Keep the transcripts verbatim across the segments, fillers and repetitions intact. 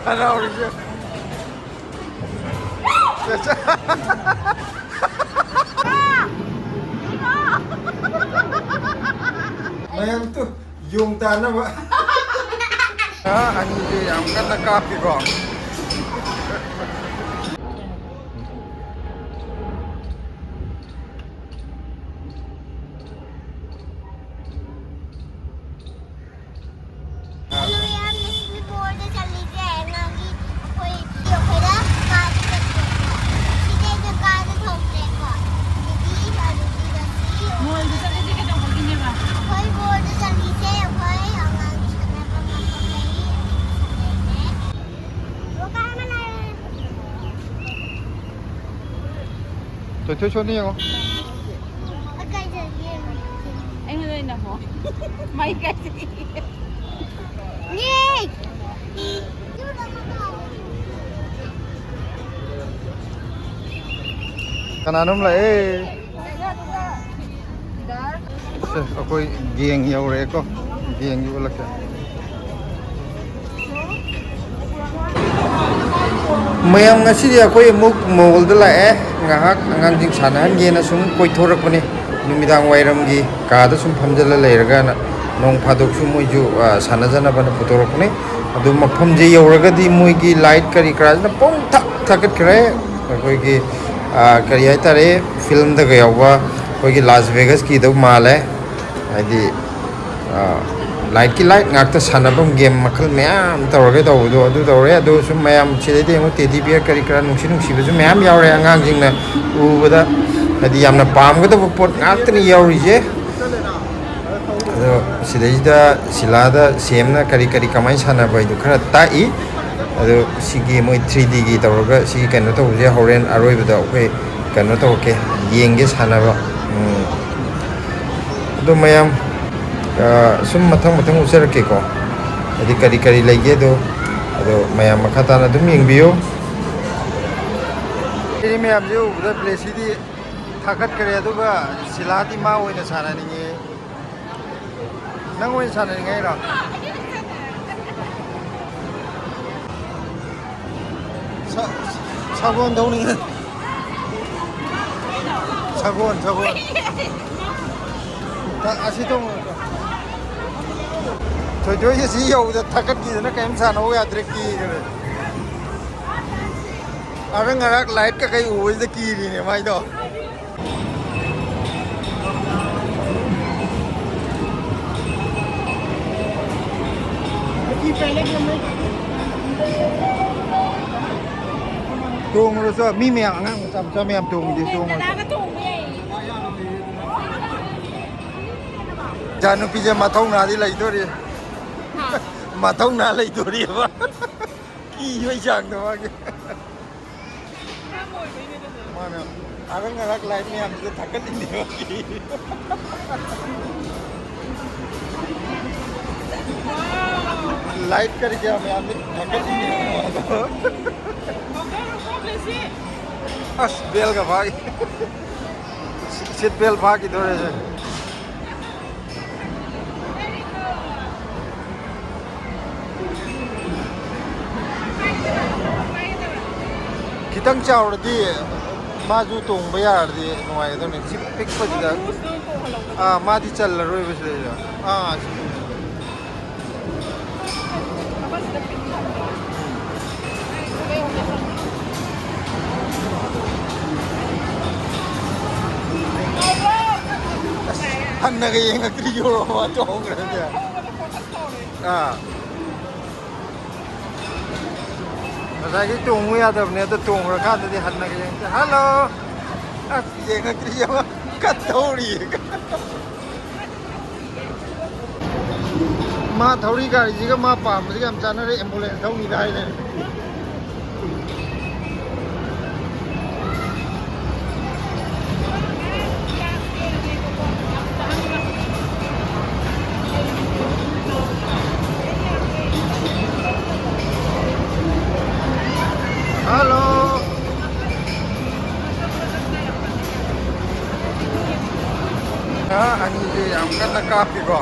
ꯍꯔꯥꯎꯔꯤꯁꯦ꯫ ꯃꯌꯥꯝ ꯇꯨ ꯌꯣꯡ ꯇꯥꯅꯕ꯫ ꯑ, ꯑꯅꯤꯁꯦ ꯌꯥꯝ ꯀꯟꯅ ꯀꯥꯞꯄꯤꯀꯣ꯫ Hello, ꯌꯥꯝ ꯉꯁꯤ ꯃꯣꯔꯦꯗ ꯆꯠꯂꯤꯁꯦ ꯑꯉꯥꯡꯒꯤ ꯑꯩꯈꯣꯏ ꯑꯩꯈꯣꯏꯗ ꯀꯥꯗ ꯆꯠꯄꯀꯣ꯫ ꯁꯤꯗꯩꯗ ꯀꯥꯗ ꯊꯣꯛꯇ꯭ꯔꯦꯀꯣ꯫ ꯑꯗꯨꯗꯤ ꯑꯗꯨꯗꯤ ꯉꯁꯤ ꯃꯣꯔꯦꯗ ꯆꯠꯂꯤꯁꯦ ꯀꯩꯗꯧꯕꯒꯤꯅꯦꯕ? ꯑꯩꯈꯣꯏ ꯃꯣꯔꯦꯗ ꯆꯠꯂꯤꯁꯦ ꯑꯩꯈꯣꯏ ꯑꯉꯥꯡꯒꯤ ꯁꯥꯟꯅꯐꯝ ꯃꯐꯝ ꯂꯩ꯫ ꯑꯗꯨꯗꯤ ꯁꯥꯟꯅꯩꯁꯦ꯫ ꯂꯣꯀꯥꯜ ꯑꯃ ꯂꯩꯔꯦ꯫ ꯊꯣꯏꯊꯣꯏ ꯁꯣꯝꯗ ꯌꯦꯡꯉꯣ꯫ ꯑꯩꯉꯣꯟꯗ ꯑꯣꯏꯅ ꯍꯣ꯫ ꯃꯥꯏ ꯀꯥꯏꯗꯒꯤ꯫ ꯌꯦ! ꯀꯅꯥꯅꯣꯝ ꯂꯥꯛꯑꯦ꯫ ꯁꯦ, ꯑꯩꯈꯣꯏ ꯒꯦꯡ ꯌꯧꯔꯛꯑꯦꯀꯣ꯫ ꯒꯦꯡꯒꯤ ꯎꯠꯂꯛꯀꯦ꯫ ꯃꯌꯥꯝ, ꯉꯁꯤꯗꯤ ꯑꯩꯈꯣꯏ ꯑꯃꯨꯛ ꯃꯣꯜꯗ ꯂꯥꯛꯑꯦ꯫ ꯉꯥꯏꯍꯥꯛ ꯑꯉꯥꯡꯁꯤꯡ ꯁꯥꯟꯅꯍꯟꯒꯦꯅ ꯁꯨꯝ ꯀꯣꯏꯊꯣꯔꯛꯄꯅꯤ꯫ ꯅꯨꯃꯤꯗꯥꯡ ꯋꯥꯏꯔꯝꯒꯤ ꯀꯥꯗ ꯁꯨꯝ ꯐꯝꯖꯜꯂ ꯂꯩꯔꯒꯅ ꯅꯣꯡ ꯐꯥꯗꯣꯛꯁꯨ ꯃꯣꯏꯁꯨ, ꯑ, ꯁꯥꯟꯅꯖꯅꯕꯅ ꯄꯨꯊꯣꯔꯛꯄꯅꯤ꯫ ꯑꯗꯨ ꯃꯐꯝꯁꯦ ꯌꯧꯔꯒꯗꯤ ꯃꯣꯏꯒꯤ ꯂꯥꯏꯠ ꯀꯔꯤ ꯀꯔꯥꯁꯤꯅ ꯄꯨꯡ ꯊꯛ ꯊꯥꯒꯠꯈ꯭ꯔꯦ꯫ ꯑꯩꯈꯣꯏꯒꯤ, ꯑ, ꯀꯔꯤ ꯍꯥꯏꯇꯥꯔꯦ, ꯐꯤꯂꯝꯗꯒ ꯌꯥꯎꯕ ꯑꯩꯈꯣꯏꯒꯤ ꯂꯥꯁ ꯚꯦꯒꯁꯀꯤꯗꯧ ꯃꯥꯜꯂꯦ꯫ ꯍꯥꯏꯗꯤ, ꯑ, ꯂꯥꯏꯠꯀꯤ ꯂꯥꯏꯠ ꯉꯥꯛꯇ ꯁꯥꯟꯅꯐꯝ, ꯒꯦꯝ ꯃꯈꯜ ꯃꯌꯥꯝ ꯇꯧꯔꯒ ꯇꯧꯕꯗꯣ ꯑꯗꯨ ꯇꯧꯔꯦ꯫ ꯑꯗꯨ ꯁꯨꯝ ꯃꯌꯥꯝ ꯁꯤꯗꯩꯗꯤ ꯑꯃꯨꯛ ꯇꯦꯗꯤ ꯕꯤꯌꯔ ꯀꯔꯤ ꯀꯔꯥ ꯅꯨꯡꯁꯤ ꯅꯨꯡꯁꯤꯕꯁꯨ ꯃꯌꯥꯝ ꯌꯥꯎꯔꯦ꯫ ꯑꯉꯥꯡꯁꯤꯡꯅ ꯎꯕꯗ ꯍꯥꯏꯗꯤ ꯌꯥꯝꯅ ꯄꯥꯝꯒꯗꯕ ꯄꯣꯠ ꯉꯥꯛꯇꯅꯤ ꯌꯥꯎꯔꯤꯁꯦ꯫ ꯑꯗꯣ ꯁꯤꯗꯩꯁꯤꯗ ꯁꯤꯂꯥꯗ ꯁꯦꯝꯅ ꯀꯔꯤ ꯀꯔꯤ ꯀꯃꯥꯏꯅ ꯁꯥꯟꯅꯕ ꯍꯥꯏꯗꯣ ꯈꯔ ꯇꯥꯛꯏ꯫ ꯑꯗꯣ ꯁꯤꯒꯤ ꯃꯣꯏ ꯊ꯭ꯔꯤ ꯗꯤꯒꯤ ꯇꯧꯔꯒ ꯁꯤꯒꯤ ꯀꯩꯅꯣ ꯇꯧꯕꯁꯦ ꯍꯣꯔꯦꯟ ꯑꯔꯣꯏꯕꯗ ꯑꯩꯈꯣꯏ ꯀꯩꯅꯣ ꯇꯧꯔꯛꯀꯦ, ꯌꯦꯡꯒꯦ ꯁꯥꯟꯅꯕ꯫ ꯎꯝ꯫ ꯑꯗꯣ ꯃꯌꯥꯝ, ꯑ, ꯁꯨꯝ ꯃꯊꯪ ꯃꯊꯪ ꯎꯠꯆꯔꯛꯀꯦꯀꯣ, ꯍꯥꯏꯗꯤ ꯀꯔꯤ ꯀꯔꯤ ꯂꯩꯒꯦꯗꯣ꯫ ꯑꯗꯣ ꯃꯌꯥꯝ ꯃꯈꯥ ꯇꯥꯅ ꯑꯗꯨꯝ ꯌꯦꯡꯕꯤꯌꯨ꯫ ꯁꯤ ꯃꯌꯥꯝꯁꯦ ꯎꯕꯗ ꯕ꯭ꯂꯦꯁꯤꯗꯤ ꯊꯥꯒꯠꯈ꯭ꯔꯦ, ꯑꯗꯨꯒ ꯁꯤꯂꯥꯗꯤ ꯃꯥ ꯑꯣꯏꯅ ꯁꯥꯟꯅꯅꯤꯡꯉꯦ꯫ ꯅꯪ ꯑꯣꯏꯅ ꯁꯥꯟꯅꯅꯤꯡꯉꯦ ꯍꯥꯏꯔꯣ? ꯁ-, ꯁꯒꯣꯜ ꯊꯧꯅꯤꯡꯉꯦ꯫ ꯁꯒꯣꯜ, ꯁꯒꯣꯜ꯫ ꯊ-, ꯑꯁꯤ ꯇꯣꯡꯉꯣ꯫ ꯊꯣꯏꯊꯣꯏꯁꯦ ꯁꯤ ꯌꯧꯕꯗ ꯊꯥꯀꯠꯈꯤꯗꯅ ꯀꯔꯤꯝ ꯁꯥꯟꯅꯧ ꯌꯥꯗ꯭ꯔꯦ, ꯀꯤꯈ꯭ꯔꯦ꯫ ꯑꯗ ꯉꯔꯥꯡ ꯂꯥꯏꯠ ꯀꯩꯀꯩ ꯎꯕꯁꯤꯗ ꯀꯤꯔꯤꯅꯦ ꯃꯥꯏꯗꯣ꯫ ꯇꯣꯡꯉꯨꯔꯁꯨ ꯃꯤ ꯃꯌꯥꯝ, ꯑꯉꯥꯡ ꯃꯆꯥ ꯃꯆꯥ ꯃꯌꯥꯝ ꯇꯣꯡꯉꯤꯗꯤ ꯇꯣꯡꯉꯨꯔꯁꯨ꯫ ꯀꯅꯥꯒ ꯇꯣꯡꯕ ꯌꯥꯏꯌꯦ? ꯏꯆꯥ ꯅꯨꯄꯤꯁꯦ ꯃꯊꯧꯅꯥꯗꯤ ꯂꯩꯗꯣꯔꯤ꯫ ꯍꯥ? ꯃꯊꯧꯅꯥ ꯂꯩꯗꯣꯔꯤꯕ꯫ ꯀꯤꯕꯩ ꯆꯥꯡꯗꯣ ꯃꯥꯒꯤ꯫ ꯃꯥꯅ ꯑꯔꯪ ꯑꯔꯥꯛ ꯂꯥꯏꯠ ꯃꯌꯥꯝꯗꯨꯗ ꯊꯥꯀꯠꯂꯤꯅꯦꯕ꯫ ꯂꯥꯏꯠ ꯀꯔꯤ ꯀꯔꯥ ꯃꯌꯥꯝꯗꯨ ꯊꯥꯀꯠꯂꯤꯅꯦꯕ ꯃꯥꯗꯣ꯫ ꯑꯁ, ꯕꯦꯜꯒ ꯐꯥꯈꯤ꯫ ꯁꯤꯠ ꯕꯦꯜ ꯐꯥꯈꯤꯗꯣꯔꯦꯁꯦ꯫ ꯈꯤꯇꯪ ꯆꯥꯎꯔꯗꯤ ꯃꯥꯁꯨ ꯇꯣꯡꯕ ꯌꯥꯔꯗꯤ ꯅꯨꯡꯉꯥꯏꯒꯗꯕꯅꯤ꯫ ꯁꯤ ꯄꯤꯛꯄꯁꯤꯗ, ꯑꯥ, ꯃꯥꯗꯤ ꯆꯜꯂꯔꯣꯏꯕ ꯁꯤꯗꯩꯗ꯫ ꯑꯥ, ꯁꯤ꯫ ꯑꯁ, ꯍꯟꯅꯒ ꯌꯦꯡꯉꯛꯇ꯭ꯔꯤ, ꯌꯧꯔꯕ ꯇꯣꯡꯈ꯭ꯔꯗꯤ꯫ ꯑꯥ꯫ ꯉꯁꯥꯏꯒꯤ ꯇꯣꯡꯉꯨ ꯌꯥꯗꯕꯅꯦ, ꯑꯗꯣ ꯇꯣꯡꯈ꯭ꯔꯀꯥꯟꯗꯗꯤ ꯍꯟꯅꯒ ꯌꯦꯡꯉꯛꯇꯦ꯫ ꯍꯜꯂꯣ! ꯑꯁ, ꯌꯦꯡꯉꯛꯇ꯭ꯔꯤ, ꯌꯦꯡꯉꯣ꯫ ꯀꯠ ꯊꯧꯔꯤꯌꯦ꯫ ꯃꯥ ꯊꯧꯔꯤ ꯒꯥꯔꯤꯁꯤꯒ ꯃꯥ ꯄꯥꯝꯕꯁꯤꯒ ꯌꯥꯝ ꯆꯥꯟꯅꯔꯦ, ꯑꯦꯝꯕꯨꯂꯦꯟꯁ ꯊꯧꯅꯤꯗ ꯍꯥꯏ ꯂꯩꯔꯦ꯫ ꯍꯜꯂꯣ꯫ ꯑ, ꯑꯅꯤꯁꯦ ꯌꯥꯝ ꯀꯟꯅ ꯀꯥꯞꯄꯤꯀꯣ꯫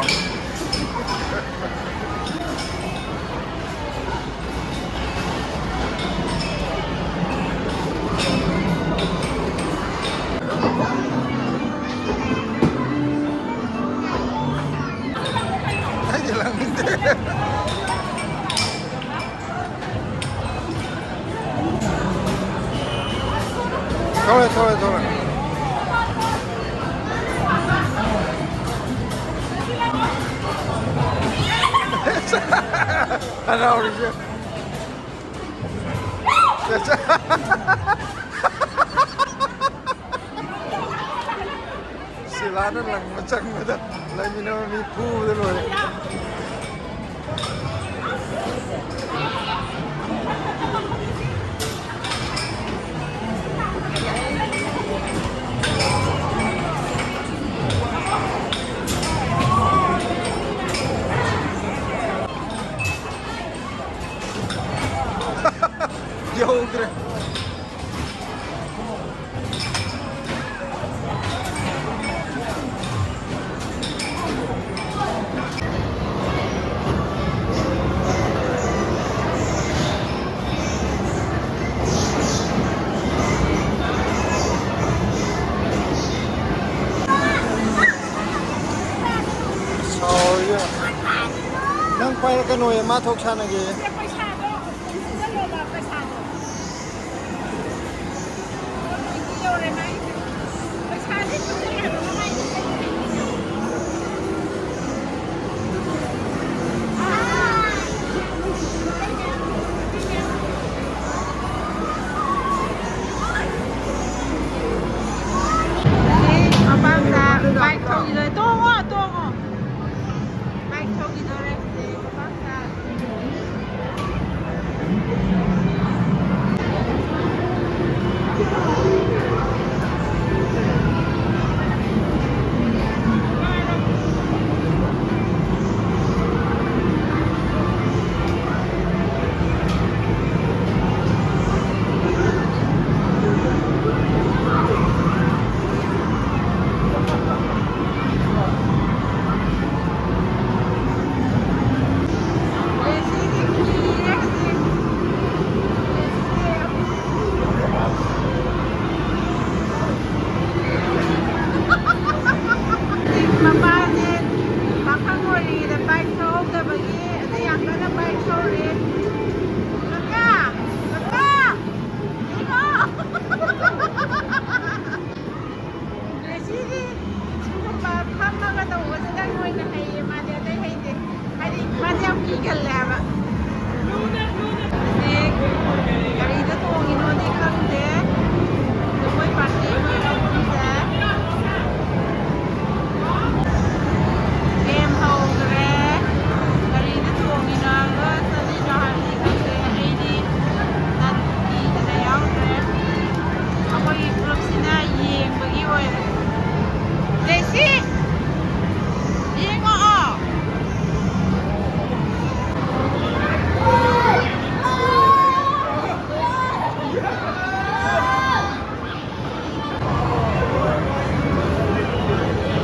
ꯊꯧꯔꯦ, ꯊꯧꯔꯦ, ꯊꯧꯔꯦ꯫ ꯍꯔꯥꯎꯔꯤꯁꯦ꯫ ꯁꯤꯂꯥꯅ ꯂꯪꯕ ꯆꯪꯕꯗ ꯂꯩꯃꯤꯟꯅꯕ ꯃꯤ ꯐꯨꯕꯗ ꯂꯣꯏꯔꯦ꯫ ꯌꯧꯗ꯭ꯔꯦ꯫ ꯁꯥꯎꯔꯤꯌꯦ꯫ ꯅꯪ ꯄꯥꯏꯔꯛꯀꯅꯣꯌꯦ, ꯃꯥ ꯊꯣꯛ ꯁꯥꯟꯅꯒꯦꯌꯦ꯫ ꯄꯩꯁꯥꯗꯣ ꯊꯤꯖꯤꯜꯂꯣꯕ, ꯄꯩꯁꯥꯗꯣ꯫ ꯌꯧꯔꯦ ꯃꯥꯏꯁꯦ꯫ ꯄꯩꯁꯥꯁꯦ ꯊꯤꯖꯤꯜꯂꯦ ꯍꯥꯏꯕ ꯃꯥꯏꯁꯦ꯫ ꯃꯄꯥꯝꯆꯥ ꯕꯥꯏꯛ ꯊꯧꯈꯤꯗꯣꯔꯦ꯫ ꯇꯣꯡꯉꯣ, ꯇꯣꯡꯉꯣ꯫ ꯕꯥꯏꯛ ꯊꯧꯈꯤꯗꯣꯔꯦ꯫ ꯃꯄꯥꯝꯆꯥ꯫ ꯀꯤꯒꯜꯂꯦ ꯍꯥꯏꯕ꯫ ꯍꯧꯖꯤꯛ ꯀꯔꯤꯗ ꯇꯣꯡꯉꯤꯅꯣꯗꯤ ꯈꯪꯗꯦ꯫ ꯑꯗꯣ ꯃꯣꯏ ꯄꯥꯔꯇꯤ ꯑꯃ ꯂꯩꯔꯤꯁꯦ꯫ ꯒꯦꯝ ꯍꯧꯈ꯭ꯔꯦ꯫ ꯀꯔꯤꯗ ꯇꯣꯡꯉꯤꯅꯣ ꯍꯥꯏꯕ, ꯆꯠꯂꯤꯅꯣ ꯍꯥꯏꯕꯗꯤ ꯈꯪꯗꯦ꯫ ꯑꯩꯗꯤ ꯅꯠꯇꯤꯗꯅ ꯌꯥꯎꯗ꯭ꯔꯦ꯫ ꯑꯩꯈꯣꯏꯒꯤ ꯒ꯭ꯔꯨꯞꯁꯤꯅ ꯌꯦꯡꯕꯒꯤ ꯑꯣꯏꯔꯦ꯫ ꯖꯦꯁꯤ! ꯌꯦꯡꯉꯛꯑꯣ꯫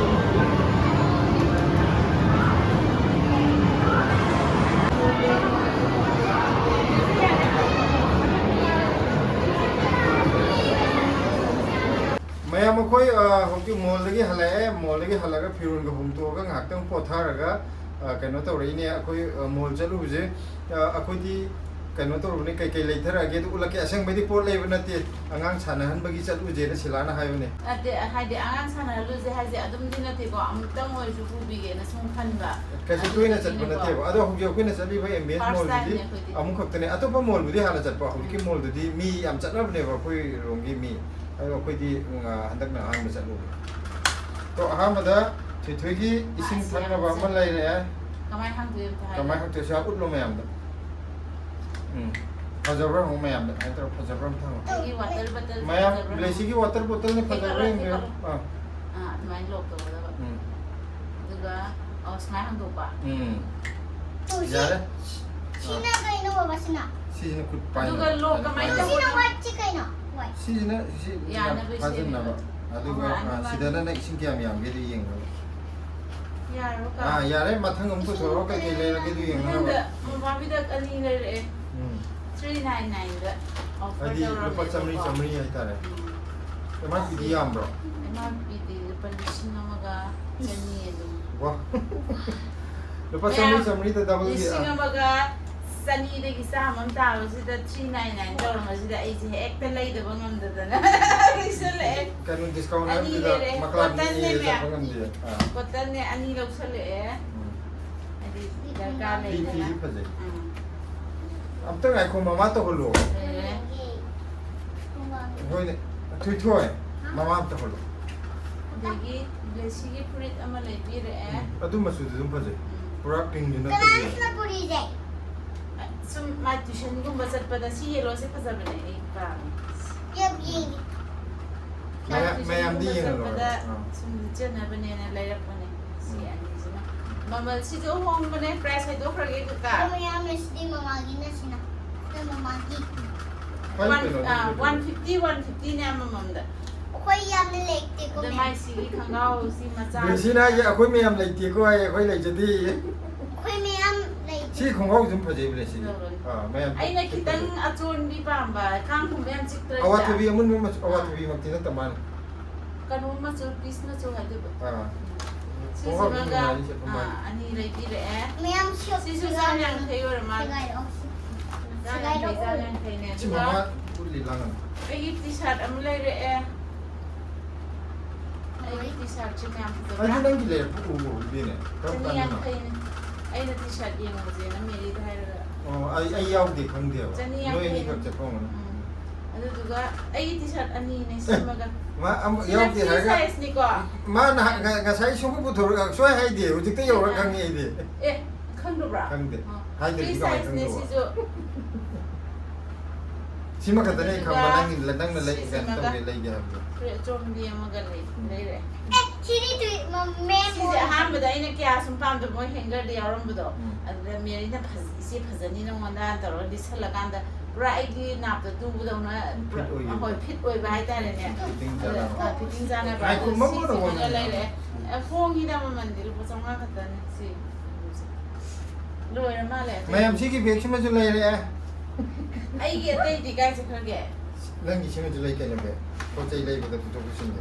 ꯃꯌꯥꯝ, ꯑꯩꯈꯣꯏ, ꯑ, ꯍꯧꯖꯤꯛ ꯃꯣꯜꯗꯒꯤ ꯍꯜꯂꯛꯑꯦ꯫ ꯃꯣꯜꯗꯒꯤ ꯍꯜꯂꯒ ꯐꯤꯔꯣꯜꯒ ꯍꯣꯡꯗꯣꯛꯑꯒ ꯉꯥꯏꯍꯥꯛꯇꯪ ꯄꯣꯊꯥꯔꯒ, ꯑ, ꯀꯩꯅꯣ ꯇꯧꯔꯛꯏꯅꯦ꯫ ꯑꯩꯈꯣꯏ, ꯑ, ꯃꯣꯜ ꯆꯠꯂꯨꯕꯁꯦ, ꯑ, ꯑꯩꯈꯣꯏꯗꯤ ꯀꯩꯅꯣ ꯇꯧꯔꯨꯕꯅꯦ, ꯀꯩꯀꯩ ꯂꯩꯊꯔꯛꯑꯒꯦ ꯑꯗꯨ ꯎꯠꯂꯛꯀꯦ꯫ ꯑꯁꯦꯡꯕꯩꯗꯤ ꯄꯣꯠ ꯂꯩꯕ ꯅꯠꯇꯦ, ꯑꯉꯥꯡ ꯁꯥꯟꯅꯍꯟꯕꯒꯤ ꯆꯠꯂꯨꯁꯦꯅ ꯁꯤꯂꯥꯅ ꯍꯥꯏꯕꯅꯦ꯫ ꯅꯠꯇꯦ, ꯍꯥꯏꯗꯤ ꯑꯉꯥꯡ ꯁꯥꯟꯅꯍꯜꯂꯨꯁꯦ ꯍꯥꯏꯁꯦ ꯑꯗꯨꯝꯗꯤ ꯅꯠꯇꯦꯀꯣ, ꯑꯃꯨꯛꯇꯪ ꯑꯣꯏꯔꯁꯨ ꯄꯨꯕꯤꯒꯦꯅ ꯁꯨꯝ ꯈꯟꯕ꯫ ꯀꯩꯁꯨ ꯇꯣꯏꯅ ꯆꯠꯄ ꯑꯗꯨꯒꯤꯅꯦꯀꯣ꯫ ꯅꯠꯇꯦꯕ꯫ ꯑꯗꯣ ꯍꯧꯖꯤꯛ ꯑꯩꯈꯣꯏꯅ ꯆꯠꯂꯤꯕ ꯑꯦꯝꯕꯤꯌꯦꯟꯁ ꯐꯥꯔꯁ ꯃꯣꯜꯁꯤꯗꯤ ꯇꯥꯏꯝꯅꯦ ꯑꯩꯈꯣꯏꯗꯤ꯫ ꯑꯃꯨꯛ ꯈꯛꯇꯅꯦ꯫ ꯑꯇꯣꯞꯄ ꯃꯣꯜꯕꯨꯗꯤ ꯍꯥꯟꯅ ꯆꯠꯄ, ꯍꯧꯖꯤꯛꯀꯤ ꯎꯝ꯫ ꯃꯣꯜꯗꯨꯗꯤ ꯃꯤ ꯌꯥꯝ ꯆꯠꯅꯕꯅꯦꯕ ꯑꯩꯈꯣꯏꯔꯣꯝꯒꯤ ꯃꯤ꯫ ꯑꯗꯣ ꯑꯩꯈꯣꯏꯗꯤ, ꯎꯝ, ꯍꯟꯗꯛꯅ ꯑꯍꯥꯟꯕ ꯆꯠꯂꯨꯕꯅꯦ꯫ ꯑꯗꯣ ꯑꯍꯥꯟꯕꯗ ꯊꯣꯏꯊꯣꯏꯒꯤ ꯏꯁꯤꯡ ꯑꯁ, ꯌꯥꯝ ꯊꯛꯅꯕ ꯑꯃ ꯆꯠꯂꯦ꯫ ꯂꯩꯔꯦ꯫ ꯀꯃꯥꯏꯅ ꯍꯥꯡꯗꯣꯏꯅꯣ ꯑꯝꯇ ꯍꯥꯏꯔꯣ꯫ ꯀꯃꯥꯏꯅ ꯍꯥꯡꯗꯣꯏ? ꯁꯤ ꯎꯠꯂꯣ ꯃꯌꯥꯝꯗ꯫ ꯎꯝ꯫ ꯐꯖꯕ꯭ꯔꯥ ꯍꯪꯉꯣ ꯃꯌꯥꯝꯗ꯫ ꯀꯃꯥꯏꯅ ꯇꯧꯔ ꯐꯖꯕ꯭ꯔꯥ ꯑꯝꯇ ꯍꯪꯉꯣ꯫ ꯑꯩꯒꯤ ꯋꯥꯇꯔ ꯕꯇꯜ ꯃꯌꯥꯝ, ꯐꯖꯕ꯭ꯔꯥ ꯂꯦꯁꯤꯒꯤ ꯍꯪꯉꯣ꯫ ꯋꯥꯇꯔ ꯕꯣꯇꯜꯅ ꯐꯖꯕ꯭ꯔꯥ ꯊꯦꯛꯀꯠꯂꯣ, ꯌꯦꯡꯕꯤꯔꯣ꯫ ꯊꯦꯛꯀꯠꯂꯣ꯫ ꯑꯥ꯫ ꯑꯥ, ꯑꯗꯨꯃꯥꯏꯅ ꯂꯣꯛ ꯇꯧꯒꯗꯕ꯫ ꯎꯝ꯫ ꯑꯗꯨꯒ, ꯑꯣ, ꯁꯨꯃꯥꯏꯅ ꯍꯥꯡꯗꯣꯛꯄ꯫ ꯎꯝ꯫ ꯇꯨ, ꯁꯤ, ꯌꯥꯔꯦ꯫ ꯁꯤꯅ ꯑꯥ꯫ ꯀꯩꯅꯣ, ꯕꯕꯥ, ꯁꯤꯅ? ꯁꯤꯁꯤꯅ ꯈꯨꯠ ꯄꯥꯏꯅꯕ꯫ ꯑꯗꯨꯒ ꯂꯣꯛ ꯀꯃꯥꯏꯅ ꯄꯥꯏꯅꯕ꯫ ꯁꯤꯅ ꯇꯧꯕꯅꯣ? White ꯁꯤ ꯀꯩꯅꯣ? White꯫ ꯁꯤꯁꯤꯅ ꯁꯤ ꯌꯥꯅꯕ ꯐꯥꯖꯤꯟꯅꯕ꯫ ꯁꯦꯝꯃꯦꯕ꯫ ꯑꯗꯨꯒ, ꯑꯍꯣꯏ, ꯑꯥ, ꯑꯅꯤꯃꯛ꯫ ꯁꯤꯗꯅ ꯅꯪ ꯏꯁꯤꯡ ꯀꯌꯥꯝ ꯌꯥꯝꯒꯦꯗꯣ ꯌꯦꯡꯅꯕ꯫ ꯌꯥꯔꯣ ꯀꯥ? ꯑꯥ, ꯌꯥꯔꯦ, ꯃꯊꯪ ꯑꯃꯨꯛ ꯄꯨꯊꯣꯔꯛꯑꯣ, ꯀꯩꯀꯩ ꯂꯩꯔꯒꯦ ꯑꯗꯨ ꯌꯦꯡꯅꯕ꯫ ꯃꯊꯪꯗ ꯃꯣꯝꯄꯥꯛ ꯐꯤꯗꯛ ꯑꯅꯤ ꯂꯩꯔꯛꯑꯦ꯫ ꯎꯝ꯫ Three nine nine ꯗ offer ꯍꯥꯏꯗꯤ ꯂꯨꯄꯥ ꯆꯥꯝꯃꯔꯤ, ꯇꯧꯔꯝꯃꯦꯕꯀꯣ꯫ ꯆꯥꯝꯃꯔꯤ ꯍꯥꯏꯇꯥꯔꯦ꯫ ꯎꯝ꯫ ꯑꯦꯝ ꯑꯥꯔ ꯄꯤꯗꯤ ꯌꯥꯝꯕ꯭ꯔꯣ? ꯑꯦꯝ ꯑꯥꯔ ꯄꯤꯗꯤ ꯂꯨꯄꯥ ꯂꯤꯁꯤꯡ ꯑꯃꯒ ꯆꯅꯤ ꯑꯗꯨꯝ꯫ ꯋꯥ꯫ ꯂꯨꯄꯥ ꯃꯌꯥꯝ, ꯆꯥꯝꯃꯔꯤ, ꯆꯥꯝꯃꯔꯤꯗ double ꯒꯤ, ꯑꯥ꯫ ꯂꯤꯁꯤꯡ ꯑꯃꯒ ꯆꯅꯤꯗꯒꯤ ꯆꯥꯝꯃ ꯑꯃ ꯇꯥꯕꯁꯤꯗ three nine nine ꯇꯧꯔꯝꯕꯁꯤꯗ ꯑꯩꯁꯦ ꯍꯦꯛꯇ ꯂꯩꯗꯕ ꯉꯝꯗꯗꯅ ꯂꯩꯁꯜꯂꯛꯑꯦ꯫ ꯀꯩꯅꯣ, discount ꯑꯅꯤ ꯍꯥꯏꯕꯗꯨꯗ ꯂꯩꯔꯛꯑꯦ꯫ ꯃꯀꯂꯥ ꯀꯣꯇꯟꯅꯦ ꯃꯤꯅ ꯃꯌꯥꯝ꯫ ꯆꯠꯄ ꯉꯝꯗꯦ꯫ ꯑꯥ꯫ ꯀꯣꯇꯟꯅꯦ ꯑꯅꯤ ꯂꯧꯁꯜꯂꯛꯑꯦ꯫ ꯎꯝ꯫ ꯗꯔꯀꯥꯔ ꯐꯤ ꯐꯤꯗꯤ ꯂꯩꯇꯅ꯫ ꯐꯖꯩ꯫ ꯎꯝ꯫ ꯑꯝꯇ ꯉꯥꯏꯈꯣ, ꯃꯃꯥ ꯇꯧꯍꯜꯂꯣ꯫ ꯂꯩꯔꯦ꯫ ꯍꯣꯏꯅꯦ, ꯊꯣꯏꯊꯣꯏ, ꯃꯃꯥ ꯑꯝꯇ ꯇꯧꯍꯜꯂꯣ꯫ ꯑꯗꯒꯤ ꯕ꯭ꯂꯦꯁꯤꯒꯤ ꯐꯨꯔꯤꯠ ꯑꯃ ꯂꯩꯕꯤꯔꯛꯑꯦ꯫ ꯎꯝ, ꯑꯗꯨ ꯃꯆꯨꯗꯨ ꯑꯗꯨꯝ ꯐꯖꯩ꯫ ꯎꯝ꯫ ꯄꯨꯔꯥ ꯄꯤꯡꯗꯨ ꯀꯅꯥꯅ ꯅꯠꯇꯕꯤ꯫ ꯁꯤꯅ ꯄꯨꯔꯤꯁꯦ? ꯁꯨꯝ ꯃꯥ ꯇ꯭ꯌꯨꯁꯟꯒꯨꯝꯕ ꯆꯠꯄꯗ ꯁꯤ ꯌꯦꯜꯂꯣꯁꯦ ꯐꯖꯕꯅꯦ, ꯑꯩ ꯄꯥꯝꯃꯦ꯫ ꯌꯦꯡ ꯌꯦꯡꯒꯦ꯫ ꯃꯌꯥꯝ- ꯃꯌꯥꯝꯗꯤ ꯌꯦꯡꯍꯜꯂꯣ꯫ ꯆꯠꯄꯗ ꯑꯥ꯫ ꯁꯨꯝ ꯂꯤꯠꯆꯅꯕꯅꯦꯅ ꯂꯩꯔꯛꯄꯅꯦ꯫ ꯁꯤ ꯎꯝ꯫ ꯑꯅꯤꯁꯤꯃ ꯃꯃꯜꯁꯤꯁꯨ ꯍꯣꯡꯕꯅꯦ, ꯄ꯭ꯔꯥꯏꯁ ꯍꯥꯏꯗꯣꯛꯈ꯭ꯔꯒꯦ ꯀꯀꯥ꯫ ꯑꯗꯣ ꯃꯌꯥꯝ ꯂꯩꯁꯤꯗꯤ ꯃꯃꯥꯒꯤꯅ ꯁꯤꯅ꯫ ꯁꯤꯅ ꯃꯃꯥꯒꯤ꯫ ꯍꯣꯏ, ꯋꯥꯟ ꯀꯩꯅꯣꯗꯤ ꯑꯥ, ꯐꯖꯩ꯫ ꯋꯥꯟ ꯐꯤꯐꯇꯤ, ꯋꯥꯟ ꯐꯤꯐꯇꯤꯅꯦ ꯑꯃꯃꯝꯗ꯫ ꯑꯩꯈꯣꯏ ꯌꯥꯝꯅ ꯂꯩꯇꯦꯀꯣ ꯑꯗ ꯃꯌꯥꯝ꯫ ꯃꯥꯏ ꯁꯤꯒꯤ ꯈꯣꯡꯒ꯭ꯔꯥꯎꯁꯤ ꯃꯆꯥ꯫ ꯕ꯭ꯂꯦꯁꯤꯅ ꯍꯥꯏꯁꯦ ꯑꯩꯈꯣꯏ ꯃꯌꯥꯝ ꯂꯩꯇꯦꯀꯣ ꯍꯥꯏꯌꯦ, ꯑꯩꯈꯣꯏ ꯂꯩꯖꯗꯦ꯫ ꯑꯩꯈꯣꯏ ꯃꯌꯥꯝ ꯂꯩꯇꯦ꯫ ꯁꯤ ꯈꯣꯡꯒ꯭ꯔꯥꯎꯁꯤ ꯑꯗꯨꯝ ꯐꯖꯩ, ꯕ꯭ꯂꯦꯁꯤ꯫ ꯐꯖꯕꯅꯤ꯫ ꯑꯥ, ꯃꯌꯥꯝ ꯑꯩꯅ ꯄꯤꯛ- ꯈꯤꯇꯪ ꯄꯤꯛ- ꯑꯆꯣꯟꯕꯤ ꯄꯥꯝꯕ, ꯀꯥꯡ ꯈꯨꯝꯕ ꯌꯥꯝ ꯆꯤꯛꯇ꯭ꯔꯥ? ꯑꯋꯥꯊꯕꯤ ꯑꯃꯨꯟꯕ ꯃꯆꯨ, ꯑꯋꯥꯊꯕꯤꯃꯛꯇꯤ ꯅꯠꯇ ꯃꯥꯜꯂꯦ꯫ ꯀꯩꯅꯣ ꯃꯆꯨ, ꯄꯤꯁ ꯃꯆꯨ ꯍꯥꯏꯗꯣꯏꯕ꯫ ꯑꯥ꯫ ꯁꯤꯁꯤꯃꯒ ꯈꯣꯡꯒ꯭ꯔꯥꯎ ꯅꯨꯡꯉꯥꯏꯔꯤ ꯁꯦꯠꯄ ꯃꯥꯜꯂꯦ꯫ ꯑꯥ, ꯑꯅꯤ ꯂꯩꯕꯤꯔꯛꯑꯦ꯫ ꯃꯌꯥꯝ ꯁꯤꯌꯣ꯫ ꯁꯤꯁꯨ ꯆꯥꯝ ꯌꯥꯡꯈꯩ ꯑꯣꯏꯔ ꯃꯥꯜꯂꯦ꯫ ꯁꯦꯒꯥꯏꯔꯛꯑꯣ꯫ ꯆꯥꯝ ꯌꯥꯡꯈꯩ, ꯆꯥꯝ ꯌꯥꯡꯈꯩꯅꯦ꯫ ꯁꯤ ꯑꯗꯨꯒ ꯃꯃꯥ ꯎꯠꯂꯤ ꯂꯥꯡꯒꯅꯨ꯫ ꯑꯩꯒꯤ ꯇꯤ ꯁꯥꯔꯠ ꯑꯃ ꯂꯩꯔꯛꯑꯦ꯫ ꯑꯩꯒꯤ ꯇꯤ ꯁꯥꯔꯠꯁꯦ ꯃꯌꯥꯝ ꯑꯗꯨ ꯐꯖꯕ꯭ꯔꯥ? ꯅꯪꯒꯤ ꯂꯩꯔꯛꯄ ꯎꯕ ꯑꯣꯏꯗꯣꯏꯅꯦ꯫ ꯀꯔꯝ ꯆꯅꯤ ꯀꯥꯟꯗꯅꯣ? ꯌꯥꯡꯈꯩꯅꯦ꯫ ꯑꯩꯅ ꯇꯤ ꯁꯥꯔꯠ ꯌꯦꯡꯉꯨꯁꯦꯅ ꯃꯦꯔꯤꯗ ꯍꯥꯏꯔꯒ꯫ ꯑꯣ, ꯑꯩ ꯑꯩ ꯌꯥꯎꯗꯦ, ꯈꯪꯗꯦꯕ꯫ ꯆꯅꯤ ꯅꯣꯏ ꯌꯥꯡꯈꯩ꯫ ꯑꯩꯈꯣꯏꯅꯤꯈꯛ ꯆꯠꯄ ꯑꯣꯏꯔꯝꯒꯅꯤ꯫ ꯎꯝ꯫ ꯑꯗꯨꯗꯨꯒ ꯑꯩꯒꯤ ꯇꯤ ꯁꯥꯔꯠ ꯑꯅꯤꯅꯦ ꯁꯤꯃꯒ꯫ ꯃꯥ ꯑꯃꯨꯛ ꯁꯤꯅ ꯌꯥꯎꯗꯦ free ꯍꯥꯏꯔꯒ sizeꯅꯤꯀꯣ꯫ ꯃꯥ ꯅꯍꯥꯟ ꯉ- ꯉꯁꯥꯏ ꯁꯨꯡꯄꯨ ꯄꯨꯊꯣꯔꯛ ꯁꯨꯡꯍꯥꯏ ꯍꯥꯏꯗꯦ, ꯍꯧꯖꯤꯛꯇ ꯌꯧꯔ ꯈꯪꯉꯤ ꯑꯩꯗꯤ꯫ ꯑꯦ, ꯈꯪꯗꯕ꯭ꯔꯥ? ꯈꯪꯗꯦ꯫ ꯑꯣ꯫ ꯍꯥꯏꯗ꯭ꯔꯗꯤ Free ꯀꯃꯥꯏꯅ sizeꯅꯦ ꯈꯪꯗꯧꯕ? ꯁꯤꯁꯨ꯫ ꯁꯤꯃ ꯈꯛꯇꯅꯦ ꯑꯩ ꯈꯪꯕ, ꯑꯗꯨꯒ ꯅꯪꯒꯤ ꯅꯪꯅ ꯂꯩ ꯀꯩꯅꯣ ꯁꯤꯁꯤꯃꯒ ꯇꯧꯒꯦ, ꯂꯩꯒꯦ ꯍꯥꯏꯕꯗꯣ꯫ ꯐꯨꯔꯤꯠ ꯑꯆꯣꯟꯕꯤ ꯑꯃꯒ ꯂꯩ- ꯎꯝ꯫ ꯂꯩꯔꯦ꯫ ꯑꯦ, ꯁꯤꯗꯤ ꯇꯨꯏ- ꯃ- ꯃꯦꯝ ꯁꯤꯁꯦ ꯑꯣꯏ꯫ ꯑꯍꯥꯟꯕꯗ ꯑꯩꯅ ꯀꯌꯥ ꯁꯨꯝ ꯄꯥꯝꯗꯕ, ꯃꯣꯏ ꯍꯦꯡꯒꯔꯗ ꯌꯥꯎꯔꯝꯕꯗꯣ꯫ ꯎꯝ꯫ ꯑꯗꯨꯗ ꯃꯦꯔꯤꯅ ꯐꯖ- "ꯏꯆꯦ ꯐꯖꯅꯤ ꯅꯉꯣꯟꯗ" ꯇꯧꯔꯒ ꯂꯤꯠꯁꯜꯂꯀꯥꯟꯗ ꯄꯨꯔꯥ ꯑꯩꯒꯤ ꯅꯥꯞꯇ ꯇꯨꯕꯗꯧꯅ ꯄꯨꯔꯥ, Fit ꯑꯣꯏꯈꯤꯕ꯫ ꯍꯣꯏ, ꯐꯤꯠ ꯑꯣꯏꯕ ꯍꯥꯏꯇꯥꯔꯦꯅꯦ꯫ Fitting ꯑꯗ, ꯆꯥꯅꯕ꯫ ꯑ, fitting ꯆꯥꯅꯕ꯫ ꯉꯥꯏꯈꯣ, ꯑꯗꯨ ꯃꯃꯣꯟ ꯁꯤꯁꯤꯃꯒ ꯑꯃꯣꯟ ꯂꯩꯔꯦ꯫ ꯑꯦ, ꯍꯣꯡꯉꯤꯗ ꯃꯃꯜꯗꯤ ꯂꯨꯄꯥ ꯆꯥꯝꯃꯉꯥ ꯈꯛꯇꯅꯦ ꯁꯤ꯫ ꯂꯣꯏꯔ ꯃꯥꯜꯂꯦ ꯑꯇꯩ꯫ ꯃꯌꯥꯝ, ꯁꯤꯒꯤ ꯕꯦꯒꯁꯤꯃꯁꯨ ꯂꯩꯔꯦ꯫ ꯑꯩꯒꯤ ꯑꯇꯩꯗꯤ ꯀꯥꯏ ꯆꯠꯈ꯭ꯔꯒꯦ? ꯅꯪꯒꯤ ꯁꯤꯃꯁꯨ ꯂꯩ ꯀꯩꯅꯣ, ꯕꯦꯒ? ꯄꯣꯠ ꯆꯩ ꯂꯩꯕꯗ ꯄꯨꯊꯣꯛ ꯄꯨꯁꯤꯟꯒꯤ꯫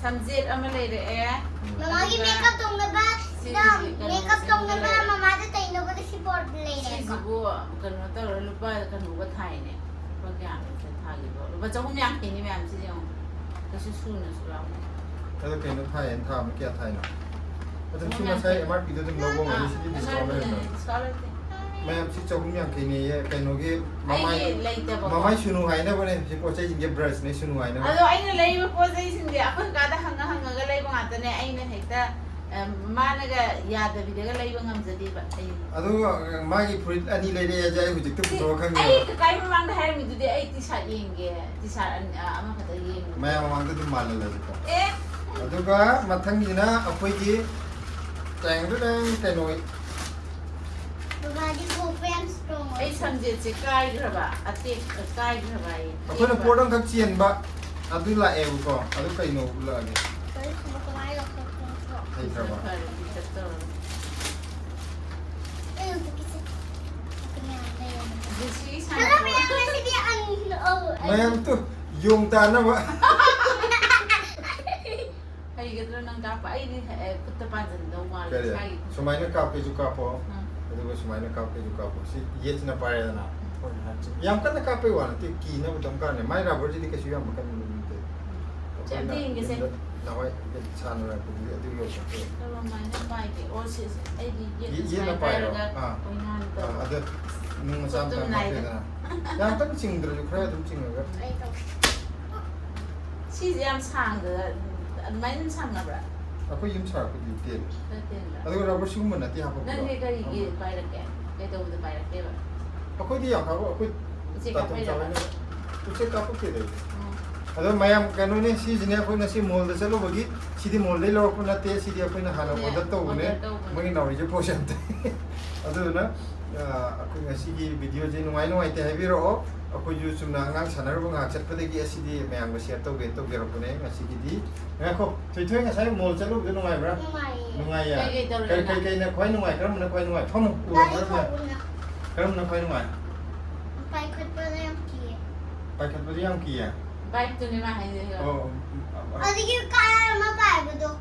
ꯁꯝꯖꯦꯠ ꯑꯃ ꯂꯩꯔꯛꯑꯦ꯫ ꯃꯃꯥꯒꯤ ꯑꯗꯨꯒ makeup ꯇꯧꯅꯕ, ꯁꯤꯒꯤ ꯗ ꯀꯩꯅꯣꯁꯦ makeup ꯇꯧꯅꯕ ꯂꯩꯔꯛꯑꯦ꯫ ꯃꯃꯥꯗ ꯇꯩꯅꯕꯗ ꯁꯤ ꯄꯣꯠ ꯂꯩꯔꯦꯀꯣ꯫ ꯁꯤꯁꯤꯕꯨ ꯀꯩꯅꯣ ꯇꯧꯔ ꯂꯨꯄꯥ ꯀꯩꯅꯣꯒ ꯊꯥꯏꯅꯦ, ꯂꯨꯄꯥ ꯀꯌꯥꯅꯣ ꯁꯤꯗ ꯊꯥꯈꯤꯕ? ꯂꯨꯄꯥ ꯆꯍꯨꯝ ꯌꯥꯡꯈꯩꯅꯤ ꯃꯌꯥꯝ, ꯁꯤꯁꯦ ꯌꯦꯡꯉꯣ, ꯀꯩꯁꯨ ꯁꯨꯅꯁꯨ ꯌꯥꯎꯗꯦ꯫ ꯑꯗꯣ ꯀꯩꯅꯣ ꯊꯥꯏꯌꯦꯅ ꯊꯥꯕ ꯀꯌꯥ ꯊꯥꯏꯅꯣ? ꯑꯗꯨꯝ ꯁꯤ ꯉꯁꯥꯏ ꯑꯦꯝ ꯑꯥꯔ ꯄꯤꯗ ꯑꯗꯨꯝ ꯂꯧꯕ ꯉꯝꯅꯤ, ꯁꯤꯗꯤ ꯗꯤꯁꯀꯥꯎꯟ ꯂꯩꯕꯅꯤ꯫ ꯃꯌꯥꯝ ꯁꯤ ꯆꯍꯨꯝ ꯌꯥꯡꯈꯩꯅꯦꯌꯦ, ꯀꯩꯅꯣꯒꯤ ꯃꯃꯥꯏ, ꯑꯩꯒꯤ ꯂꯩꯇꯕꯀꯣ꯫ ꯃꯃꯥꯏ ꯁꯨꯅꯨ ꯍꯥꯏꯅꯕꯅꯦ ꯁꯤ ꯄꯣꯠ ꯆꯩꯁꯤꯡꯁꯦ, ꯕ꯭ꯔꯁꯅꯦ ꯁꯨꯅꯨ ꯍꯥꯏꯅꯕꯅꯦ꯫ ꯑꯗꯣ ꯑꯩꯅ ꯂꯩꯔꯤꯕ ꯄꯣꯠ ꯆꯩꯁꯤꯡꯁꯦ ꯑꯩꯈꯣꯏ ꯀꯥꯗ ꯍꯪꯉ ꯍꯪꯉꯒ ꯂꯩꯕ ꯉꯥꯛꯇꯅꯦ, ꯑꯩꯅ ꯍꯦꯛꯇ ꯑ, ꯃꯥꯅꯒ ꯌꯥꯗꯕꯤꯗꯒ ꯂꯩꯕ ꯉꯝꯖꯗꯦꯕ ꯑꯩ꯫ ꯑꯗꯨꯒ ꯃꯥꯒꯤ ꯐꯨꯔꯤꯠ ꯑꯅꯤ ꯂꯩꯔꯛꯑꯦ ꯍꯥꯏꯁꯦ ꯑꯩ ꯍꯧꯖꯤꯛꯇ ꯁꯤ ꯄꯨꯊꯣꯛꯑ ꯈꯪꯉꯦꯕ꯫ ꯑꯩ ꯀꯀꯥꯏ ꯃꯃꯥꯡꯗ ꯍꯥꯏꯔꯝꯃꯤꯗꯨꯗꯤ ꯑꯩ ꯇꯤ ꯁꯥꯔꯠ ꯌꯦꯡꯒꯦ, ꯇꯤ ꯁꯥꯔꯠ ꯑꯅꯤ, ꯑ, ꯑꯃꯈꯛꯇ ꯌꯦꯡꯒꯦ꯫ ꯃꯌꯥꯝ ꯃꯃꯥꯡꯗ ꯑꯗꯨꯝ ꯃꯥꯜꯍꯜꯂꯁꯤꯀꯣ꯫ ꯑꯦ꯫ ꯑꯗꯨꯒ ꯃꯊꯪꯒꯤꯅ ꯑꯩꯈꯣꯏꯒꯤ ꯇꯦꯡꯗꯨꯗꯪ ꯀꯩꯅꯣ ꯕꯕꯥꯗꯤ ꯀꯣꯛꯄ ꯌꯥꯝ strong ꯑꯣꯏ꯫ ꯑꯩ ꯁꯝꯖꯦꯠꯁꯦ ꯀꯥꯏꯈ꯭ꯔꯕ, ꯑꯇꯦꯛ-, ꯀꯥꯏꯈ꯭ꯔꯕ ꯑꯩ꯫ ꯑꯩꯈꯣꯏꯅ ꯇꯦꯛꯄ꯫ ꯄꯣꯠ ꯑꯃꯈꯛ ꯆꯦꯟꯕ, ꯑꯗꯨ ꯂꯥꯛꯑꯦꯕꯀꯣ, ꯑꯗꯨ ꯀꯩꯅꯣ ꯎꯠꯂꯛꯑꯒꯦ꯫ ꯀꯔꯤ ꯁꯤꯕꯨ ꯀꯃꯥꯏꯅ ꯂꯧꯊꯣꯛꯇꯣꯏꯅꯣ? ꯍꯩꯇ꯭ꯔꯕ? ꯐꯔꯦ, ꯄꯤꯛꯇꯛ ꯇꯧꯔꯒ꯫ ꯑꯩ ꯍꯧꯖꯤꯛꯀꯤꯁꯦ ꯃꯌꯥꯝ ꯂꯩꯔꯝꯃꯦ꯫ ꯑꯗꯨ ꯁꯤ ꯈꯔ ꯁꯥꯟꯅꯊꯣꯛ-, ꯃꯌꯥꯝ ꯑꯁꯤꯗꯤ ꯑꯟ-, ꯑꯧ, ꯑꯩ ꯃꯌꯥꯝ ꯇꯨ ꯌꯣꯡ ꯇꯥꯅꯕ꯫ ꯍꯩꯒꯗ꯭ꯔꯣ ꯅꯪ ꯀꯥꯞꯄ? ꯑꯩꯗꯤ, ꯑꯦ, ꯈꯨꯠꯇ ꯄꯥꯟꯁꯤꯟꯗꯧ ꯃꯥꯜꯂꯦ, ꯀꯔꯤ? ꯏꯁꯥꯒꯤ ꯈꯨꯠꯇ꯫ ꯁꯨꯃꯥꯏꯅ ꯀꯥꯞꯀꯦꯁꯨ ꯀꯥꯞꯄꯣ, ꯎꯝ꯫ ꯑꯗꯨꯒ ꯁꯨꯃꯥꯏꯅ ꯀꯥꯞꯀꯦꯁꯨ ꯀꯥꯞꯄꯣ꯫ ꯁꯤ ꯌꯦꯠꯁꯤꯅ ꯄꯥꯏꯔꯦꯗꯅ, ꯎꯝ꯫ ꯍꯣꯏ, ꯍꯥꯏ꯫ ꯌꯥꯝ ꯀꯟꯅ ꯀꯥꯞꯄꯩ ꯋꯥ ꯅꯠꯇꯦ, ꯀꯤꯅꯕ ꯑꯗꯨꯝ ꯀꯥꯟꯅꯩ꯫ ꯃꯥꯏ ꯔꯕꯔꯁꯤꯗꯤ ꯀꯩꯁꯨ ꯌꯥꯝ ꯀꯟꯅ ꯂꯨꯝꯗꯦ꯫ ꯁꯤ ꯑꯝꯇ ꯑꯩꯈꯣꯏꯅ ꯌꯦꯡꯒꯦꯁꯦ꯫ ꯌꯨꯝꯗ ꯅꯍꯥꯟꯋꯥꯏ ꯁꯥꯟꯅꯔꯛꯄꯗꯨꯗꯤ ꯑꯗꯨ ꯌꯧꯁꯤꯜꯂꯛꯇꯦ꯫ ꯀꯔꯝꯍꯥꯏꯅ ꯄꯥꯏꯒꯦ? ꯑꯣ, ꯁꯤ, ꯁꯤ꯫ ꯑꯩꯗꯤ ꯌꯦꯠꯅ ꯌꯦꯠꯅ ꯁꯨꯃꯥꯏꯅ ꯄꯥꯏꯔꯣ꯫ ꯄꯥꯏꯔꯒ ꯑꯥ꯫ ꯑꯣꯏꯅꯥꯅ ꯑꯥ, ꯇꯧꯕ꯫ ꯑꯗ ꯅꯨꯡ ꯃꯆꯥ ꯈꯨꯠꯇꯨꯝ ꯑꯃꯇꯪ ꯅꯥꯏꯗ꯫ ꯍꯥꯞꯄꯦꯗꯅ꯫ ꯌꯥꯝ ꯀꯟꯅ ꯆꯤꯡꯗ꯭ꯔꯁꯨ ꯈꯔ ꯑꯗꯨꯝ ꯆꯤꯡꯉꯒ꯫ ꯑꯩ ꯇꯧ-, ꯁꯤꯁꯦ ꯌꯥꯝ ꯁꯥꯡꯗ, ꯑꯗꯨꯃꯥꯏꯅ ꯑꯗꯨꯝ ꯁꯥꯡꯅꯕ꯭ꯔꯥ? ꯑꯩꯈꯣꯏ ꯌꯨꯝ ꯁꯥꯔꯛꯄꯗꯤ ꯇꯦꯜꯂꯦ꯫ ꯈꯔ ꯇꯦꯟꯕ꯭ꯔꯥ? ꯑꯗꯨꯒ ꯔꯕꯔ ꯁꯤꯒꯨꯝꯕ ꯅꯠꯇꯦ ꯍꯥꯞꯄꯛꯄꯗꯣ꯫ ꯅꯪꯗꯤ ꯀꯔꯤꯒꯤ ꯑꯃ꯫ ꯄꯥꯏꯔꯛꯀꯦ? ꯀꯩꯗꯧꯕꯗ ꯄꯥꯏꯔꯛꯀꯦꯕ? ꯑꯩꯈꯣꯏꯗꯤ ꯌꯥꯝ ꯍꯥꯞꯄ-, ꯑꯩꯈꯣꯏ ꯎꯆꯦꯛ ꯇꯥꯇꯣꯟ ꯀꯥꯞꯄꯩꯔꯕ? ꯆꯥꯎꯕꯅ ꯎꯆꯦꯛ ꯀꯥꯞꯄꯛꯇꯦꯗ ꯑꯩꯗꯤ꯫ ꯎꯝ꯫ ꯑꯗꯣ ꯃꯌꯥꯝ ꯀꯩꯅꯣꯅꯦ, ꯁꯤꯁꯤꯅꯦ ꯑꯩꯈꯣꯏ ꯉꯁꯤ ꯃꯣꯜꯗ ꯆꯠꯂꯨꯕꯒꯤ, ꯁꯤꯗꯤ ꯃꯣꯜꯗꯩ ꯂꯧꯔꯛꯄ ꯅꯠꯇꯦ, ꯁꯤꯗꯤ ꯑꯩꯈꯣꯏꯅ ꯍꯥꯟꯅ ꯑꯗꯨꯅꯦ, ꯑꯣꯔꯗꯔ ꯇꯧꯕꯅꯦ꯫ ꯑꯣꯔꯗꯔ ꯇꯧꯕꯅꯦ꯫ ꯃꯣꯏꯒꯤ ꯅꯥꯎꯔꯤꯁꯦ ꯄꯣꯁ ꯌꯥꯝ ꯇꯥꯏ꯫ ꯑꯗꯨꯗꯨꯅ, ꯑ, ꯑꯩꯈꯣꯏ ꯉꯁꯤꯒꯤ ꯚꯤꯗꯤꯑꯣꯁꯦ ꯅꯨꯡꯉꯥꯏ ꯅꯨꯡꯉꯥꯏꯇꯦ ꯍꯥꯏꯕꯤꯔꯛꯑꯣ꯫ ꯑꯩꯈꯣꯏꯁꯨ ꯆꯨꯝꯅ ꯑꯉꯥꯡ ꯁꯥꯟꯅꯔꯨꯕ ꯉꯥꯏꯍꯥꯛ ꯆꯠꯄꯗꯒꯤ ꯑꯁꯤꯗꯤ ꯃꯌꯥꯝꯒ ꯁꯤꯌꯔ ꯇꯧꯒꯦꯅ ꯇꯧꯖꯔꯛꯄꯅꯦ ꯉꯁꯤꯒꯤꯗꯤ꯫ ꯉꯥꯏꯈꯣ, ꯊꯣꯏꯊꯣꯏ ꯉꯁꯥꯏ ꯃꯣꯜ ꯆꯠꯂꯨꯕꯗꯣ ꯅꯨꯡꯉꯥꯏꯕ꯭ꯔꯥ? ꯅꯨꯡꯉꯥꯏꯌꯦ꯫ ꯅꯨꯡꯉꯥꯏꯌꯦ꯫ ꯀꯩꯀꯩ ꯇꯧꯔꯒꯦ ꯀꯩ-, ꯅꯪ? ꯀꯩ-, ꯀꯩꯅ ꯈ꯭ꯋꯥꯏ ꯅꯨꯡꯉꯥꯏ? ꯀꯔꯝꯕꯅ ꯈ꯭ꯋꯥꯏ ꯅꯨꯡꯉꯥꯏ? ꯐꯝꯃꯨ, ꯎꯔꯨ ꯒꯥꯔꯤ ꯃꯔꯛꯇ꯫ ꯊꯧꯕꯅ꯫ ꯀꯔꯝꯕꯅ ꯈ꯭ꯋꯥꯏ ꯅꯨꯡꯉꯥꯏ? ꯄꯥꯏꯈꯠꯄꯗ ꯌꯥꯝ ꯀꯤꯌꯦ꯫ ꯄꯥꯏꯈꯠꯄꯗꯤ ꯌꯥꯝ ꯀꯤꯌꯦ? ꯕꯥꯏꯛꯇꯨꯅꯦ ꯃꯥ ꯍꯥꯏꯁꯦ꯫ ꯑꯣ, ꯑ, ꯑ꯫ ꯑꯗꯒꯤ ꯀꯥꯔ ꯑꯃ ꯄꯥꯏꯕꯗꯣ꯫ ꯑꯣ꯫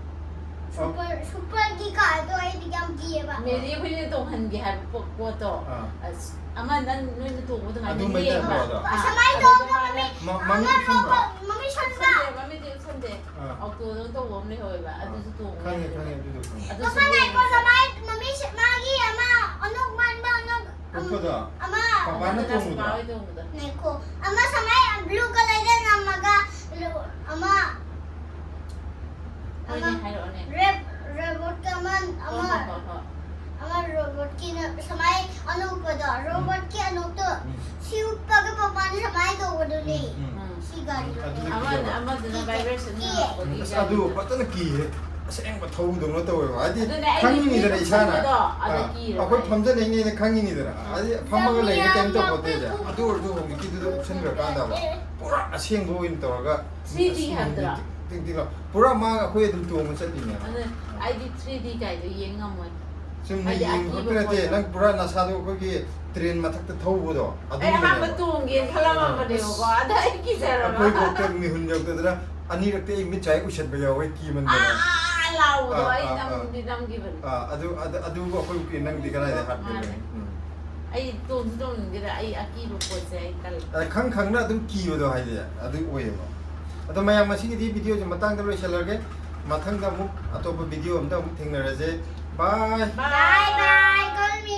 ꯁꯨꯄꯔ, ꯁꯨꯄꯔꯒꯤ ꯀꯥꯔꯗꯣ ꯑꯩꯗꯤ ꯌꯥꯝ ꯀꯤꯌꯦꯕ꯫ ꯃꯦꯔꯤ ꯑꯩꯈꯣꯏꯅ ꯇꯣꯡꯍꯟꯒꯦ ꯍꯥꯏꯕ ꯄꯣ-, ꯄꯣꯠꯇꯣ꯫ ꯑꯥ꯫ ꯑꯁ, ꯑꯃ ꯅꯪ, ꯅꯣꯏꯅ ꯇꯣꯡꯕ ꯑꯗꯨꯃꯥꯏꯅ ꯑꯗꯨꯝꯕꯩ ꯂꯦꯡꯕ꯫ ꯇꯥꯏꯞꯇ ꯑꯗꯣ꯫ ꯑꯥ꯫ ꯑꯁꯨꯃꯥꯏꯅ ꯑꯗꯨꯒ ꯇꯧꯔꯒ ꯃꯥꯅ ꯃꯃꯤ-, ꯃ-, ꯃꯃꯤ ꯑꯃ ꯀꯨꯞꯁꯟꯕ꯫ ꯔꯣꯕꯣꯠ, ꯃꯃꯤ ꯁꯣꯟꯕ꯫ ꯀꯨꯞꯁꯟꯗꯦ, ꯃꯃꯤꯗꯤ ꯁꯟꯗꯦ ꯑꯥ꯫ ꯑꯣꯛꯇꯣꯗ ꯇꯧꯕ ꯑꯃ ꯂꯩꯍꯧꯋꯦꯕ, ꯑꯗꯨꯁꯨ ꯇꯣꯡꯉꯦ ꯈꯪꯉꯦ, ꯍꯥꯏꯕꯅꯦꯕ꯫ ꯈꯪꯉꯦ, ꯑꯗꯨꯗꯣ ꯈꯪꯉꯦ꯫ ꯑꯗꯨ ꯄꯄꯥ ꯁꯟꯗꯦ ꯉꯥꯏꯈꯣ, ꯁꯃꯥꯏ ꯃꯃꯤ ꯁꯤ-, ꯃꯥꯒꯤ ꯑꯃ ꯑꯅꯣꯛ ꯃꯥꯟꯕ ꯑꯅꯣꯛ ꯑꯝ-, ꯎꯞꯄꯗꯣ? ꯑꯃ ꯄꯄꯥꯅ ꯑꯗꯨꯅ ꯇꯣꯡꯕꯗꯣ? ꯁꯤꯄꯥ ꯍꯣꯏ ꯇꯣꯡꯕꯗꯣ꯫ ꯉꯥꯏꯈꯣ, ꯑꯃ ꯁꯃꯥꯏ blue colourꯗ ꯅꯝꯃꯒ ꯑꯃ ꯍꯣꯏꯅꯦ, ꯍꯥꯏꯔꯛꯑꯣꯅꯦ꯫ ꯔꯦꯞ ꯔꯣꯕꯣꯠꯀ ꯑꯃ ꯑꯃ ꯍꯣꯏ, ꯍꯣꯏ, ꯍꯣꯏ, ꯍꯣꯏ꯫ ꯑꯃ ꯔꯣꯕꯣꯠꯀꯤꯅ ꯁꯃꯥꯏ ꯑꯅꯣꯛꯄꯗꯣ, ꯔꯣꯕꯣꯠꯀꯤ ꯑꯅꯣꯛꯇꯣ ꯎꯝ꯫ ꯁꯤ ꯎꯞꯄꯒ ꯄꯄꯥꯅ ꯁꯃꯥꯏ ꯇꯧꯕꯗꯨꯅꯤ꯫ ꯎꯝ, ꯎꯝ꯫ ꯎꯝ꯫ ꯁꯤ ꯒꯥꯔꯤꯗꯣ꯫ ꯑꯗꯨꯗꯤ ꯑꯃ-, ꯀꯤꯖꯕ꯫ ꯑꯃꯗꯨꯅ ꯀꯤ-, vibrationn ꯀꯤ-, ꯂꯥꯛꯄꯒꯤ ꯑꯁ, ꯑꯗꯨ ꯒꯥꯔꯤꯗꯣ꯫ ꯐꯖꯅ ꯀꯤꯌꯦ꯫ ꯑꯁꯦꯡꯕ ꯊꯧꯗꯧꯅ ꯇꯧꯋꯦꯕ꯫ ꯍꯥꯏꯗꯤ ꯑꯗꯨꯅꯦ ꯑꯩꯗꯤ ꯈꯪꯉꯤꯅꯤꯗꯅ ꯏꯁꯥꯅ꯫ ꯎꯞꯁꯟꯕꯗꯣ ꯑꯗ ꯑꯥ, ꯀꯤꯔꯕ ꯑꯩꯈꯣꯏ ꯑꯩꯗꯤ꯫ ꯐꯝꯖꯅꯩꯅꯦꯅ ꯈꯪꯉꯤꯅꯤꯗꯅ꯫ ꯍꯥꯏꯗꯤ ꯐꯝꯃꯒ ꯂꯩꯅꯤ ꯀꯩꯝ ꯇꯧꯄꯣꯠꯇꯦꯁꯦ꯫ ꯑꯗꯨ ꯑꯣꯏꯔꯁꯨ ꯍꯧꯖꯤꯛꯀꯤꯗꯨꯗ ꯎꯞꯁꯟꯈ꯭ꯔꯀꯥꯟꯗꯕ ꯄꯨꯔꯥ ꯑꯁꯦꯡꯕ ꯑꯣꯏꯅ ꯇꯧꯔꯒ three D ꯑꯁ, ꯍꯥꯏꯕꯗꯨꯔꯥ? ꯇꯤꯡ, ꯇꯤꯡ, ꯇꯤꯡ ꯂꯥꯎ-, ꯄꯨꯔꯥ ꯃꯥ ꯑꯩꯈꯣꯏ ꯑꯗꯨꯝ ꯇꯣꯡꯉ ꯆꯠꯂꯤꯅꯦꯕ꯫ ꯑꯗꯨ ꯑꯩꯗꯤ three D ꯀꯥꯏꯗꯣ ꯌꯦꯡ ꯉꯝꯃꯣꯏ꯫ ꯆꯨꯝꯅ ꯍꯥꯏꯗꯤ ꯌꯦꯡꯕ ꯑꯀꯤꯕ ꯈꯛꯇ ꯅꯠꯇꯦ, ꯄꯣꯠꯇꯣ꯫ ꯅꯪ ꯄꯨꯔꯥ ꯅꯁꯥꯗꯣ ꯑꯩꯈꯣꯏꯒꯤ train ꯃꯊꯛꯇ ꯊꯧꯕꯗꯣ ꯑꯩ ꯑꯍꯥꯟꯕ ꯑꯗꯨꯒꯨꯝꯕꯅꯦꯕ꯫ ꯇꯣꯡꯒꯦꯅ ꯈꯜꯂꯝꯃꯕꯅꯦꯕꯀꯣ, ꯑꯗ ꯑꯩ ꯀꯤꯖꯔꯕ꯫ ꯑꯩꯈꯣꯏ ꯐꯥꯎꯇ ꯃꯤꯍꯨꯟ ꯌꯧꯗꯗꯅ ꯑꯅꯤꯔꯛꯇꯤ ꯑꯩ ꯃꯤꯠ ꯆꯥꯏ ꯎꯏꯁꯟꯕ ꯌꯥꯎꯋꯦ, ꯀꯤꯃꯟꯗꯅ꯫ ꯑꯥ, ꯑꯥ, ꯑꯥ ꯂꯥꯎꯕꯗꯣ ꯑꯥ, ꯑꯩ ꯑꯥ, ꯑꯥ꯫ ꯅꯝꯗꯤ ꯅꯝꯈꯤꯕꯅꯤ꯫ ꯑꯥ, ꯑꯗꯨ, ꯑꯗꯨ, ꯑꯗꯨꯕꯨ ꯑꯩꯈꯣꯏ ꯀꯤ-, ꯅꯪꯗꯤ ꯀꯗꯥꯏꯗ ꯍꯥꯠꯀꯦ? ꯃꯥꯅꯦ꯫ ꯎꯝ꯫ ꯑꯩ ꯇꯣꯡꯁꯨ ꯇꯣꯡꯅꯤꯡꯗꯦꯗ, ꯑꯩ ꯑꯀꯤꯕ ꯄꯣꯠꯁꯦ ꯑꯩ ꯇꯜꯂꯦ꯫ ꯑ, ꯈꯪ ꯈꯪꯅ ꯑꯗꯨꯝ ꯀꯤꯕꯗꯣ ꯍꯥꯏꯗꯤ ꯑꯗꯨ ꯑꯣꯏꯌꯦꯕ꯫ ꯑꯗꯣ ꯃꯌꯥꯝ, ꯉꯁꯤꯒꯤꯗꯤ video ꯁꯦ ꯃꯇꯥꯡꯗ ꯂꯣꯏꯁꯤꯜꯂꯒꯦ꯫ ꯃꯊꯪꯗ ꯑꯃꯨꯛ ꯑꯇꯣꯞꯄ video ꯑꯝꯗ ꯑꯃꯨꯛ ꯊꯦꯡꯅꯔꯁꯦ꯫ Bye꯫ Bye bye, call me.